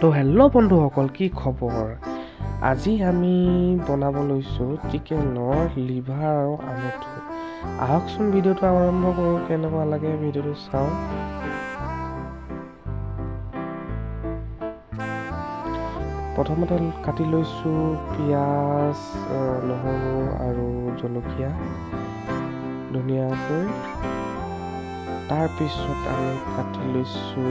তো হেল্ল' বন্ধুসকল, কি খবৰ? আজি আমি বনাব লৈছোঁ চিকেনৰ লিভাৰ আৰু আমঠু। আহকচোন ভিডিঅ'টো আৰম্ভ কৰোঁ, কেনেকুৱা লাগে ভিডিঅ'টো চাওঁ। প্ৰথমতে কাটি লৈছোঁ পিঁয়াজ, নহৰু আৰু জলকীয়া ধুনীয়াকৈ। তাৰপিছত আমি কাটি লৈছোঁ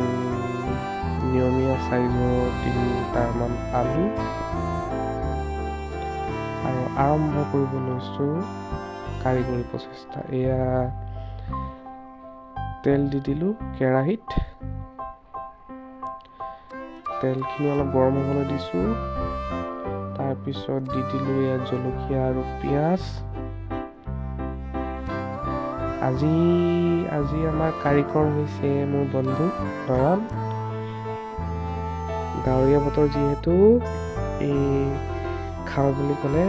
নিয়মীয়া চাইজৰ 3টামান আলু আৰু আৰম্ভ কৰিব লৈছোঁ কাৰিকৰী প্ৰচেষ্টা। এয়া তেল দি দিলোঁ কেৰাহীত, তেলখিনি অলপ গৰম হ'বলৈ দিছোঁ। তাৰপিছত দি দিলোঁ এয়া জলকীয়া আৰু পিঁয়াজ। আজি আমাৰ কাৰিকৰ হৈছে মোৰ বন্ধু নয়ন। ডাৱৰীয়া বতৰ যিহেতু, এই খাওঁ বুলি ক'লে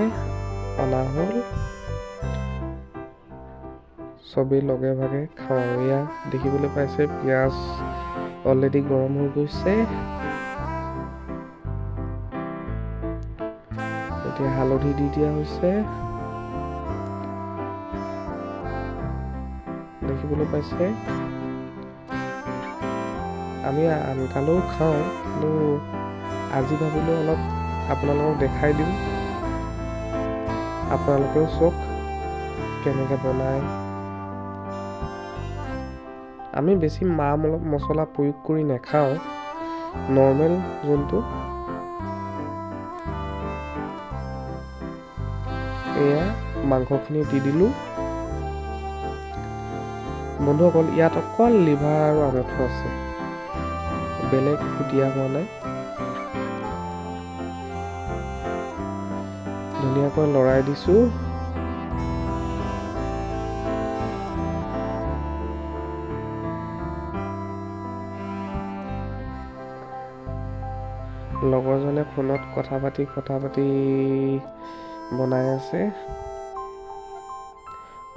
অনা হ'ল, চবেই লগে ভাগে খাওঁ। আৰু এয়া দেখিবলৈ পাইছে পিঁয়াজ অলৰেডি গৰম হৈ গৈছে। এতিয়া হালধি দি দিয়া হৈছে, দেখিবলৈ পাইছে। আমি আনকালেও খাওঁ, কিন্তু আজি ভাবিলোঁ অলপ আপোনালোকক দেখাই দিওঁ, আপোনালোকেও চাওক কেনেকৈ বনায়। আমি বেছি মা মছলা প্ৰয়োগ কৰি নাখাওঁ, নৰ্মেল যোনটো। এয়া মাংসখিনি দি দিলোঁ। বন্ধুসকল, ইয়াত অকল লিভাৰ আৰু আমঠু আছে, বেলেগ একো দিয়া হোৱা নাই। ধুনীয়াকৈ লৰাই দিছোঁ। লগৰজনে ফোনত কথা পাতি কথা পাতি বনাই আছে।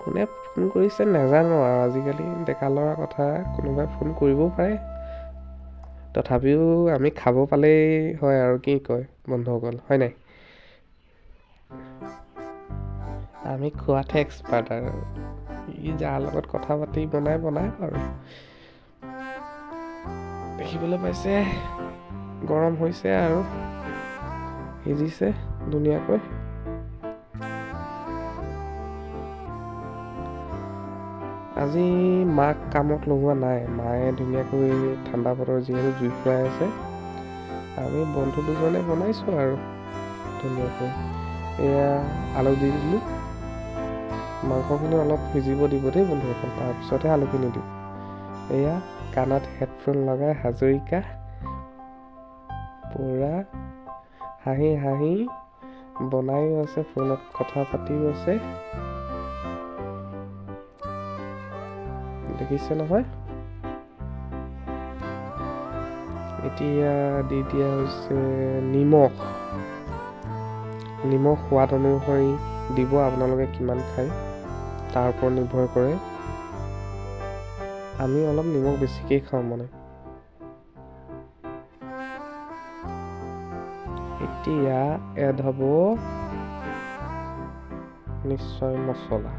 কোনে ফোন কৰিছে নাজানো আৰু, আজিকালি ডেকা ল'ৰা কথা, কোনোবাই ফোন কৰিবও পাৰে। তথাপিও আমি খাব পালেই হয় আৰু, কি কয় বন্ধুসকল, হয় নাই? আমি খোৱাতহে এক্সপাৰ্ট আৰু, ই যাৰ লগত কথা পাতি বনাই বনাই আৰু। দেখিবলৈ পাইছে গৰম হৈছে আৰু সিজিছে ধুনীয়াকৈ। আজি মাক কামত লগোৱা নাই, মায়ে ধুনীয়াকৈ ঠাণ্ডা বতৰ যিহেতু জুই ফুৱাই আছে। আমি বন্ধু দুজনে বনাইছোঁ আৰু ধুনীয়াকৈ। এয়া আলু দি দিলোঁ, মাংসখিনি অলপ সিজিব দিব দেই বন্ধুসকল, তাৰপিছতহে আলুখিনি দিম। এয়া কাণত হেডফোন লগাই হাজৰিকা পূৰা হাঁহি হাঁহি বনায়ো আছে, ফোনত কথা পাতিও আছে, দেখিছে নহয়। এতিয়া দি দিয়া হৈছে নিমখ। নিমখ সোৱাদ অনুসৰি দিব, আপোনালোকে কিমান খায় তাৰ ওপৰত নিৰ্ভৰ কৰে। আমি অলপ নিমখ বেছিকেই খাওঁ মানে। এতিয়া এড হ'ব নিশ্চয় মছলা।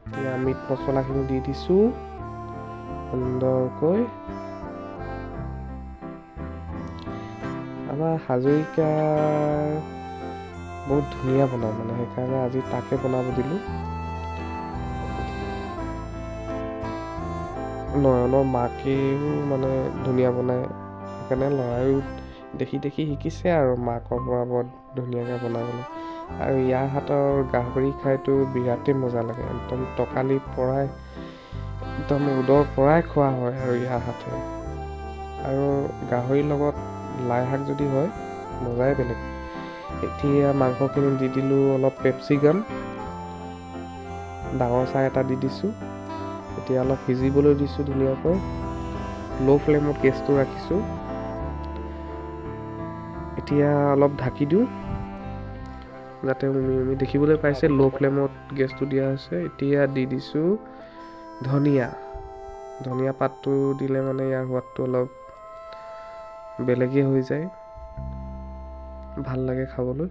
এতিয়া মিট মছলাখিনি দি দিছোঁ সুন্দৰকৈ। আমাৰ হাজৰিকাৰ বহুত ধুনীয়া বনায় মানে, সেইকাৰণে আজি তাকে বনাব দিলোঁ। নয়নৰ মাকেও মানে ধুনীয়া বনায়, সেইকাৰণে ল'ৰায়ো দেখি দেখি শিকিছে আৰু মাকৰ পৰা বৰ ধুনীয়াকৈ বনাবলৈ। আৰু ইয়াৰ হাতৰ গাহৰি খাইতো বিৰাটেই মজা লাগে, একদম টকালিৰ পৰাই একদম ৰ'দৰ পৰাই খোৱা হয় আৰু ইয়াৰ হাতেৰে। আৰু গাহৰিৰ লগত লাই শাক যদি হয় মজাই বেলেগ। এতিয়া মাংসখিনি দি দিলোঁ, অলপ পেপচিকাম ডাঙৰ চাই এটা দি দিছোঁ। এতিয়া অলপ সিজিবলৈ দিছোঁ ধুনীয়াকৈ। ল' ফ্লেমত গেছটো ৰাখিছোঁ। এতিয়া অলপ ঢাকি দিওঁ যাতে উমি উমি দেখিবলৈ পাইছে। ল' ফ্লেমত গেছটো দিয়া হৈছে। এতিয়া দি দিছোঁ ধনিয়া। ধনিয়া পাতটো দিলে মানে ইয়াৰ সোৱাদটো অলপ বেলেগেই হৈ যায়, ভাল লাগে খাবলৈ।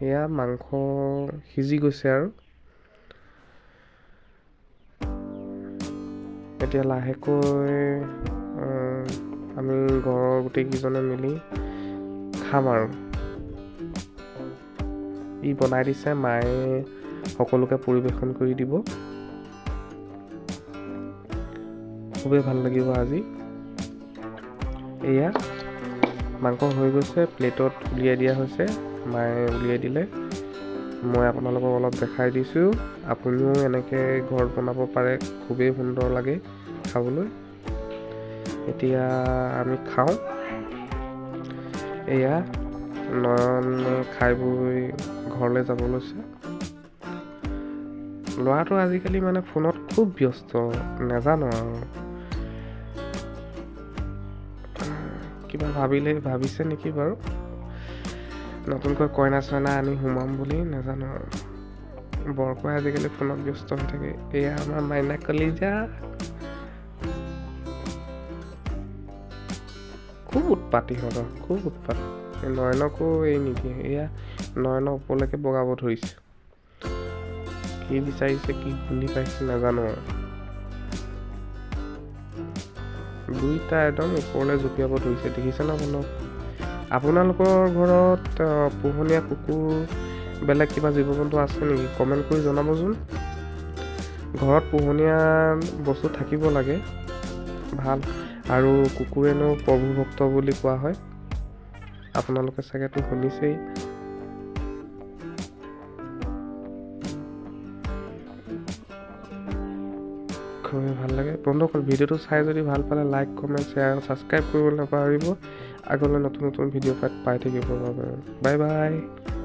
এয়া মাংস সিজি গৈছে আৰু এতিয়া লাহেকৈ আমি ঘৰৰ গোটেইকেইজনে মিলি খাম আৰু। ই বনাই দিছে, মায়ে সকলোকে পৰিৱেশন কৰি দিব। খুবেই ভাল লাগিব আজি। এয়া মাংস হৈ গৈছে, প্লেটত উলিয়াই দিয়া হৈছে, মায়ে উলিয়াই দিলে। মই আপোনালোকক অলপ দেখাই দিছোঁ, আপুনিও এনেকৈ ঘৰত বনাব পাৰে, খুবেই সুন্দৰ লাগে খাবলৈ। এতিয়া আমি খাওঁ। এয়া নয়নে খাই বৈ ঘৰলৈ যাব লৈছে। ল'ৰাটো আজিকালি মানে ফোনত খুব ব্যস্ত, নাজানো আৰু কিবা ভাবিছে নেকি বাৰু, নতুনকৈ কইনা চইনা আনি সোমাম বুলি, নাজানো আৰু। বৰকৈ আজিকালি ফোনত ব্যস্ত হৈ থাকে। এয়া আমাৰ মাইনা কলিজা, খুব উৎপাত ইহঁতৰ, খুব উৎপাত। নয়নকো এই নিদিয়ে। এয়া নয়নৰ ওপৰলৈকে বগাব ধৰিছে, কি বিচাৰিছে কি গুণি পাইছে নাজানো আৰু। দুইটা একদম ওপৰলৈ জঁপিয়াব ধৰিছে, দেখিছেনে বন্ধু? আপোনালোকৰ ঘৰত পোহনীয়া কুকুৰ বেলেগ কিবা জীৱ জন্তু আছে নেকি? কমেণ্ট কৰি জনাবচোন। ঘৰত পোহনীয়া বস্তু থাকিব লাগে, ভাল। আৰু কুকুৰেনো প্ৰভুভক্ত বুলি কোৱা হয়, আপোনালোকে চাগেতো শুনিছেই। খুবেই ভাল লাগে বন্ধুসকল। ভিডিঅ'টো চাই যদি ভাল পালে লাইক, কমেণ্ট, শ্বেয়াৰ, ছাবস্ক্ৰাইব কৰিবলৈ নাপাহৰিব। আগলৈ নতুন নতুন ভিডিঅ' পাই থাকিবৰ বাবে। Bye bye.